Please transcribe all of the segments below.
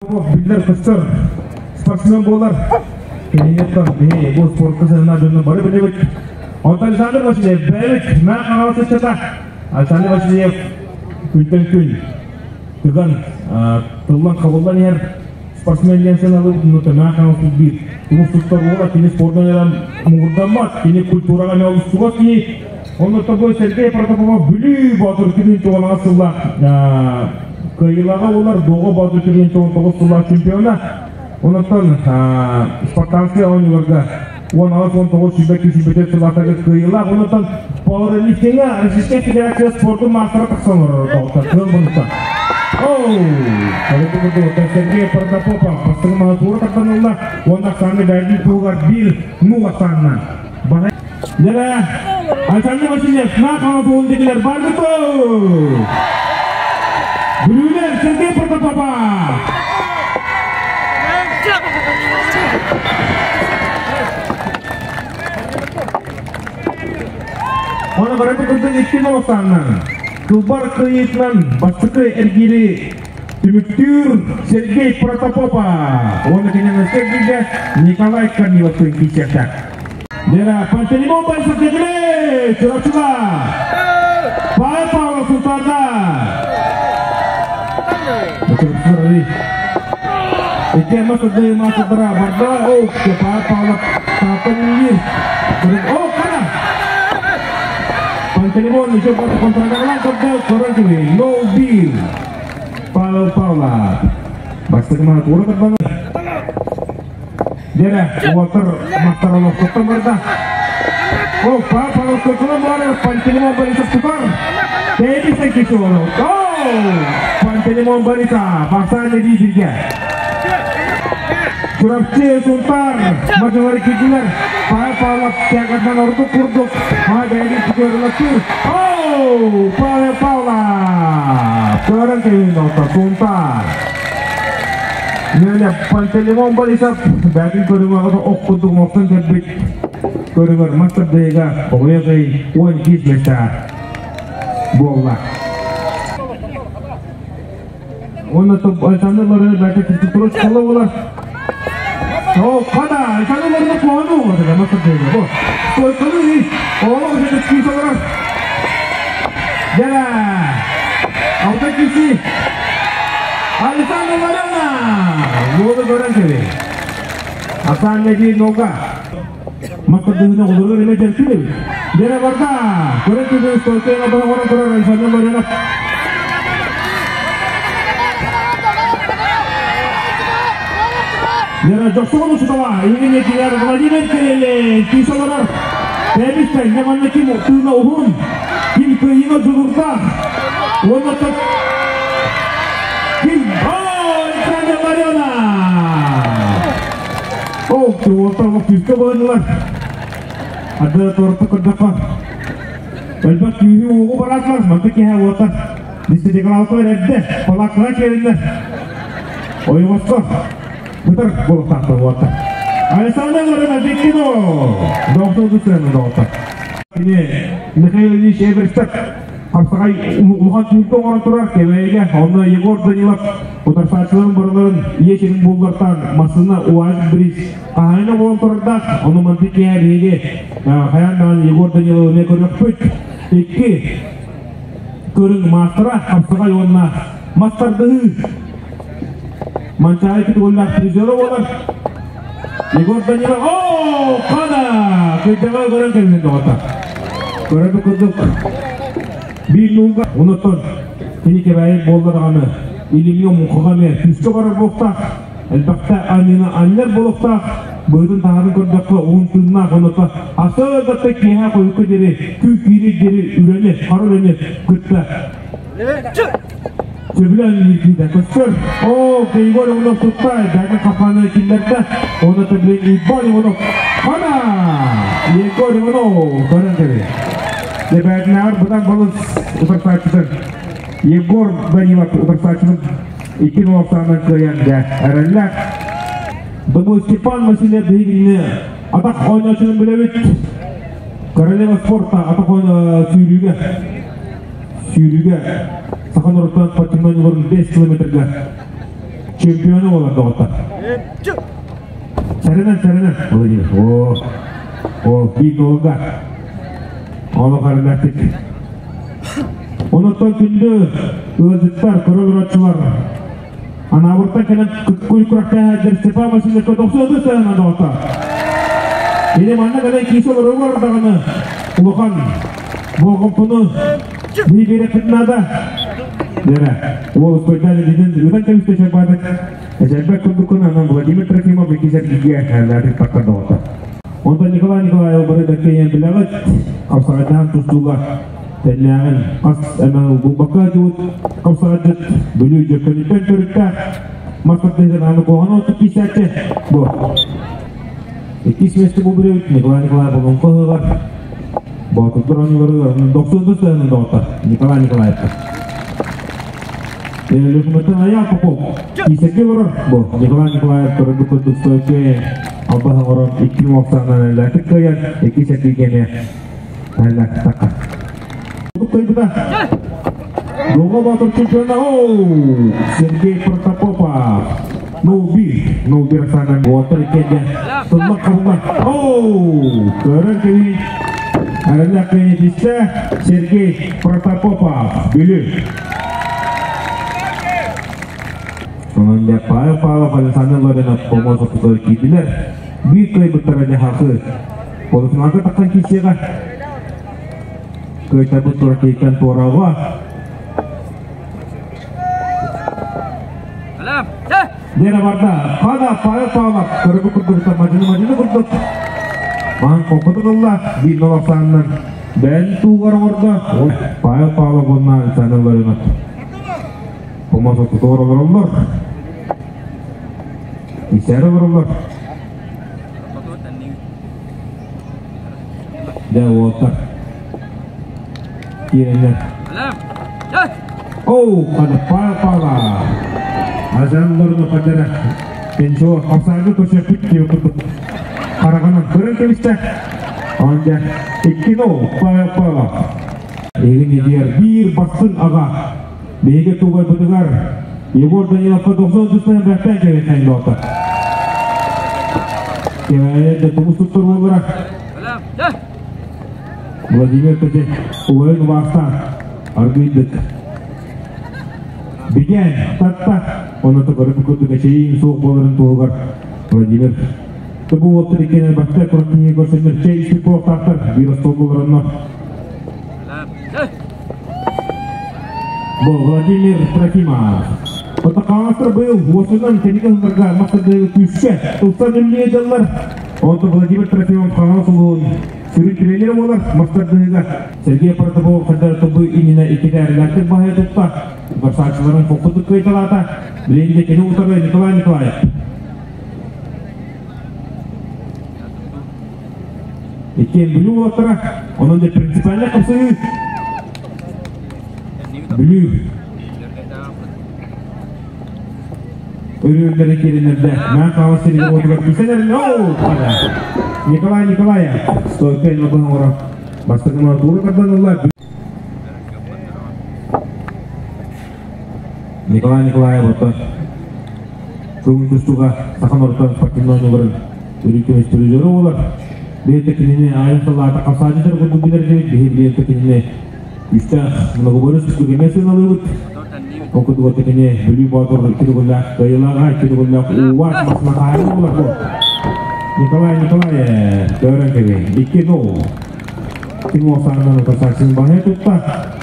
Биллэр-көстөр спортсмен буолар. Кинигэттэн биһи бу спортка сыһына дьону бары билэбит. Онтон Александр Васильев бэйэбит Мэҥэ Хаҥалас ыччата. Александр Васильев күнтэн күн тыган тыллан хабыллан иһэр спортсмен диэн сыаналыыбыт. Мэҥэ Хаҥалас биир тумус туттар уола. Кини спордун эрэн муҥурдаммат. Кини культураҕа эмиэ олус чугас киһи. Онно тобой Сергей Протопопов Бүлүү Боотур 2009 сыллаах кыайыылааҕа буолар Дуоҕа Боотур 2019 сыллаах чемпиона. Онтон спартанскай оонньууларга 18-19 сүүрбэ сыллаахтарга кыайыылаах. Онтон пауэрлифтинга Российскай Федерация спордун маастара тахсан олорор доҕоттор. Кыал муннуктан. Оу! Сергей Протопопов бастакы маһы туора тардан ылла. Уонна ахсааны бэрдин туһугар биир нул ахсаанынан. Дьэ, Александр Васильев, на хаҥас уһун диэкилэр барбыт Бүлүүлэр Сергей Протопопа! Оны барыты курдук икки молостааннан кылбар кыйыытынан бастакы эргиири түмүктүүр Сергей Протопопа уонна кинини Сергейгэ Николай Корнилов киирсиэхтээх. Лера Пантелеймон Борисов Дегиле Чурапчыга Павел Павлов Султанна Икки сырдыы маастардара барда ол Павел Павлов Тааттан Мир О, кана! Пантелеймон еще контратакалаан көрдө көрөн кини 0-1 Павел Павлов Бастакы маһы туора тарбаҥа Дьэрэ, уолаттар мастар олохтоттон барда. Ол Павел Коколон бар, Пантелеймон Борисов тутар. Теннис киши олор. Пантелеймон Бориса, бахсан лидерге. Чурапчы Сунтар, мажалары кирдилер. Павел Павлов тягатынан ордук курдук. Ма бәйги түгөрүлөттүр. Оу! Павел Павлов! Көрөн кэбин доҕоттор, Сунтар. Нөне Пантелеймон Борисов бэйэтин көрүҥэ ох курдук оҥостон кэлбит көрүҥэр мастардыыга оҕуйах ый 12 миэстэ буолла. Уонна Александр Ларина бэйэтэ физкультура школа буолар. О, хада, Александр Ларина куһаҕан оҕото мастардыыга. Бу, стойканы оҕолор уже киис олорор. Дьэ, алта киси Александр Ларина! Уолу көрөн кэби. Асан Меди нога. Мастардыгына олорор эле дерсин эбит. Дьэ барда. Көрөн кэби стойкайга бара горон турар Александр Ларина. Дьэ Дьохсоҕон учутала имени килер Владимир Кириллин кис олорор. Тэбистен манна ким тыына уһун, ким кыайыыга дьулурдаах. Уонна ким Александр Ларина! Ол туота күүскэ буоланылар. Ады торта көрдөххө. Элбэх күүһү уоҕу бараатылар, манта киһэ уота. Дискотекалаабыттар эрдэ, палаткаҕа киирэннэр. Ойоҕоско бытар буолуохтаахтар уота. Александр Ларина Беккино! Доктор Дусена доктор. Кини Михаил Ильич Эверстов хапсаҕай улахан түмүккэ оҥорон турар Кэбээйигэ онно Егор Данилов утарсааччыларын барыларын ийэ сирин буллартаан массыына УАЗ Бриз хаһаайына буолан турардаах. Ону мантык киэһэ биһиги хайаан даҕаны Егор Даниловы эмиэ көрүөхпүт. Икки көрүҥ маастара хапсаҕай уонна мас тардыһыы Манчаары титуллаах призера буолар. Егор Данилов, о, хана! Кыйдаҕа көрөн кэлбин доҕоттор. Көрөрбүт курдук биир нуулга онуттан кини кэбээйик буолла даҕаны илиҥҥи муҥхаҕа эмиэ күүскэ барар буолуохтаах, элбэхтэ анньыына анньар буолуохтаах, быһыытын таһаарын көрдөххө уһун тыыннаах онуттан асыгатта киэһэ хойукка диэри күн киириэр диэри үлэни, хара үлэни кытта Сөбүлээн киирдэ көстөр. Оо, Егор Иванов тутта, бэйэтин хапхааны киллэрдэ. Уонна тэбилин Егор Иванов. Хана! Егор Иванов көрөн кэби. Дебээтинээҕэр быдан балыс утарсааччытын Егор Данилов утарсааччытын икки нуоктаанан кыайан дьэ эрэллээх. Думаю, Степан Васильев биһигини атах оонньооччутун билэбит. Королева спорта атах сүүрүүгэ Сүүрүүгэ саха норуоттан спортивнай ньыларын 5 километрга Чемпионы болар доҕоттор. Сэрэнэн, сэрэнэн. Владимир. О, о, биир нолга. Олох арыллартык. Онуттан күндү ыалдьыттар, көрө олороччулар. Анаабыртан кэлэн куй күрэхтэһээччилэр Степан Васильевка 93 сыһынан доҕоттор. Или манна кэлэн киисэ олоругар даҕаны улахан болҕомтону биһиги наада. Дэрэ, уол успайдаан илиитин ытан кэбистэ чарбаатык. Эчэрбэт курдуккун анан Владимир Трофимов иккис эргииргэ эллээтик таххар доҕоттор. Онтон Николай Николаев бары бэккэйэн билэҕит, хапсаҕайдаан тустууга тэннээҕин хас эмэ булбакка дьуут хапсаҕайдыт Бүлүү Дьөккөнүттэн төрүттээх мас тардыһыгар аны куоһан отут киисээччи бу. Иккис миэстэ булбут Николай Николаев олоҥхо ыһыаҕар Боотурдар оонньууларыгар дохсун сыһыанын доҕоттор Николай Николаевка. Лөкмөтөн Аян Попов киисэргэ олорор бу Николай Николаев көрөрбүт курдук стойкэ албаһ оҥорон икки уохсаанан эллээтик кыайан икки сэргигэни эллээттахха. Кыайбыта. Долго Боотур чемпиона Сергей Протопопов. 0-1, 0-1 ахсаанынан уолаттар иккиэннэ тыллах хабыллар. Оу! Көрөн кэбиһин. Арыллах кэнитистэ Сергей Протопопов. Бүлүү. Онон дьэ Павел Павлов, Александр Ларинов помоз ортотугар киирдилэр. Биир кыайбыттара дьэ хахы. Полуфиналга тахсан киирсиэҕэ. Кыайтарбыт тура туорауга. Лена барда. Хана Павел Павлов көрүгү курдук мадьыны мадьыны курдук. Маан холкутук ылла. Биир нолохсааннан бэйэн туугар оҥордо. Павел Павлов уонна Александр Ларинов. Помос ортотугар олороллор. Исээр олороллор. Дэ уолаттар. Киирэннэр. Оу, хана Павел Павлов. Азанларны хадара. Пенсо хапсааны көрсөппүт диye курдук. Хараҕынан көрөн кэбистэ. Онда 2-0 Павел Павлов. Эгин идиэр биир бастын аға. Биһиги тугайбытыгар Егор Даниловка 90 бэхтэн кэбиһэн доҕоттор. Кэбээйэ тумус туттар буоллара. Владимир Петя убайын убаастаан аргыйдык. Биген татта оны көрүп курдук эчейин суох буоларын туһугар Владимир Бу уоттар иккиэн бакта кураттыҥы көрсөннөр чэй испит буолуохтаахтар биир остуолга олороннор. Бу Владимир Трофимов. Отакаастар быйыл уосунан кэнники сылларга махтардыгы күүскэ ылсан үллүө дьаллар. Онтон Владимир Трофимов Хаҥалас улууһун сүрүн тренерэ буолар мастардыһыга Сергей Протопопов хардары тобу иннинэ иккитэ баһыйа тутта. Барсааччыларын холкутук кыайталаата. Билигин де кини утары Николай Николаев. Иккиэн Бүлүү уолаттара, онон де принципиальный хапсыһыы. Бүлүү өрүөллэри киириннэрдэ. Мээн хаалас сиригэр уотугар киирсэн эрэллэр. Оу! Николай Николаев стойка иннобын оҥоро. Бастакы туора тардан ылла. Николай Николаев оттон көҥүл тустууга саха норуотун спортивной оонньууларын үрүт көмүс призеры буолар. Бэйэтэ кинини айан сыллаата хапсааччы курдук билэр диэбит, биһи билиэнтэ кинини күүстээх многоборец курдук эмиэ сыаналыыбыт. Ол курдук отто кини Бүлүү Боотур икки төгүллээх кыайыылааҕа, икки төгүллээх ууаат маслахаайы буолар бу. Николай Николаев көрөн кэбин 2-0. Ким уосаанынан утарсааччыны баһыйа тутта,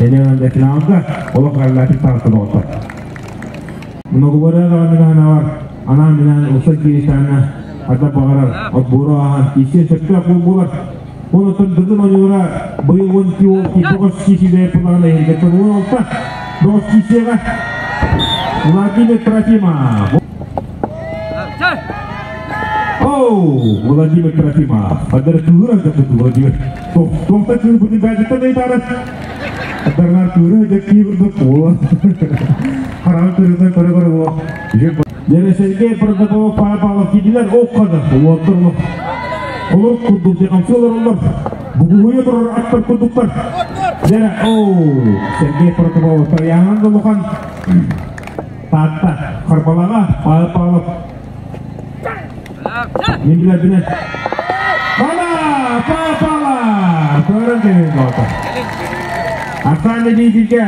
энэн финалга олох аралаатык таҕыста доҕоттор. Многоборье даҕаны ханаабар анаан минаан ылсар кииристэҕинэ ардах баҕарар отбуору ааһан киирсиэн сөптөөх буолар. Онуттан Дыгын оонньуулара быйыл 12 тоҕус киисилээх пулаҕын эһиилгэттэн 16 тоҕус киисиэҕэ Владимир Трофимов. Оу, Владимир Трофимов. Адар кыыр ардапыт Владимир. Тоқта кыырбытын бәдіттен айтарат. Адарнар кыыры дек кыырдык. Харан кыырдан көрө-көрө бу. Дьэ Сергей Протопопов Павлов киирдилэр оккада. Уоттар олор курдук дьаҕамсы олороллор. Бугуһуйа турар аттар курдуктар. Дьэ, оу, Сергей Протопопов Тарьяхан да улахан. Таатта Харбалаҕа Павел Павлов мин билэрбинэн Пала! Пала! Көрөн кэлин болта. Арсен Лебедевке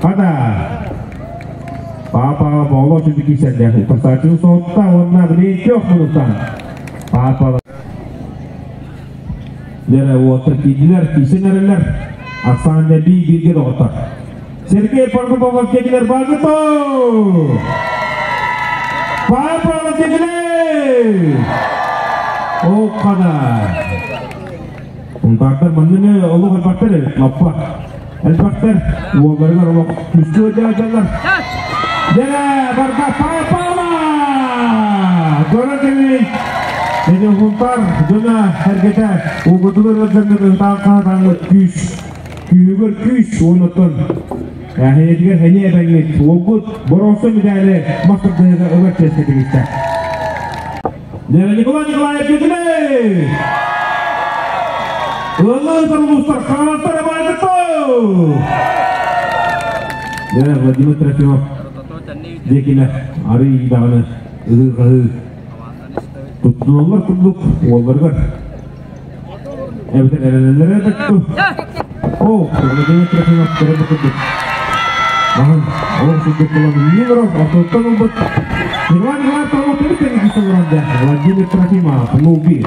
Хата Папа Павлов сүдү киирсэрдээх Тахсааччыны соһутта уонна билигин күөх мунуктан Папа Дьэ, уоттар киирдилэр, киирсэн эрэллэр. Ахсаан Лэбий бииргэ доҕоттор. Сергей Прокопов диэкилэр бааргыт Павлов диэкилэр! О, хана! Унтаартар манныны олох элбэхтэр эбит, лаппа. Элбэхтэр, уолларыгар олох күскүө дьаадьаллар. Дьэ, барда Павла! Көрөн кэлин! Эни Хунтар дьоно эргэтэ угутугар ыалдьаҥҥыт ытаан хаатаҥҥыт күүс, күүһүгэр күүс уонуттан эһиэтигэр эниэ эбэҥҥит уолгут боруонса мэдээли мас тардыһыыга ылар чиэскэ тигистэ. Николай Николаев Дедилей! Ыаллыы улуустар хаҥаластар абаайдыттар! Дьэ, Владимир Трофимов диэкилэр арый даҕаны ыһыы-хаһыы туттуналлар курдук уолларыгар эбэтэр эрэнэллэрэ эбэтту. О, Владимир Трофимов көрө курдук. Маһын олох курдук булан үүнэн олорор, ортоттон ылбыт. Николай Николаев Павлов төрүт кэнники олорон Владимир Трофимов, Луби.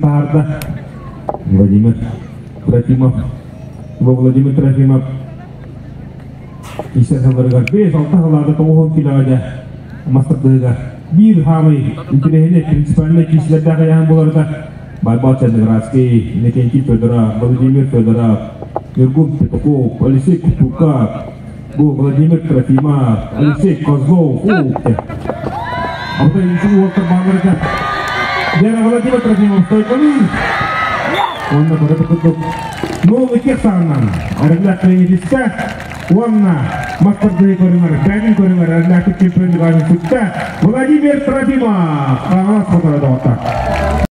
Таарда Владимир Трофимов. Бу Владимир Трофимов исэ сылларыгар 5-6 сылларда 90 килоҕа дьэ мастардыыга биир хаамай интэриэһинэй принципиальнай киисилэрдээх ыйааһын буоларга Байбал Черноградский, Иннокентий Федоров, Владимир Федоров, Ньургун Петухов, Алексей Кутуков, бу Владимир Трофимов, Алексей Козлов, Абыта үчүгэй уолтар бааллар Дьэ, Владимир Трофимов стойкалыыр. Уонна бары курдук Новый саанан арыгылаах тренеристэ уонна мастардыы көрүҥэр, бэйэтин көрүҥэр арыгылаахтык чемпионугар сүктэ Владимир Трофимов Хаҥалас хоторо доҕоттор.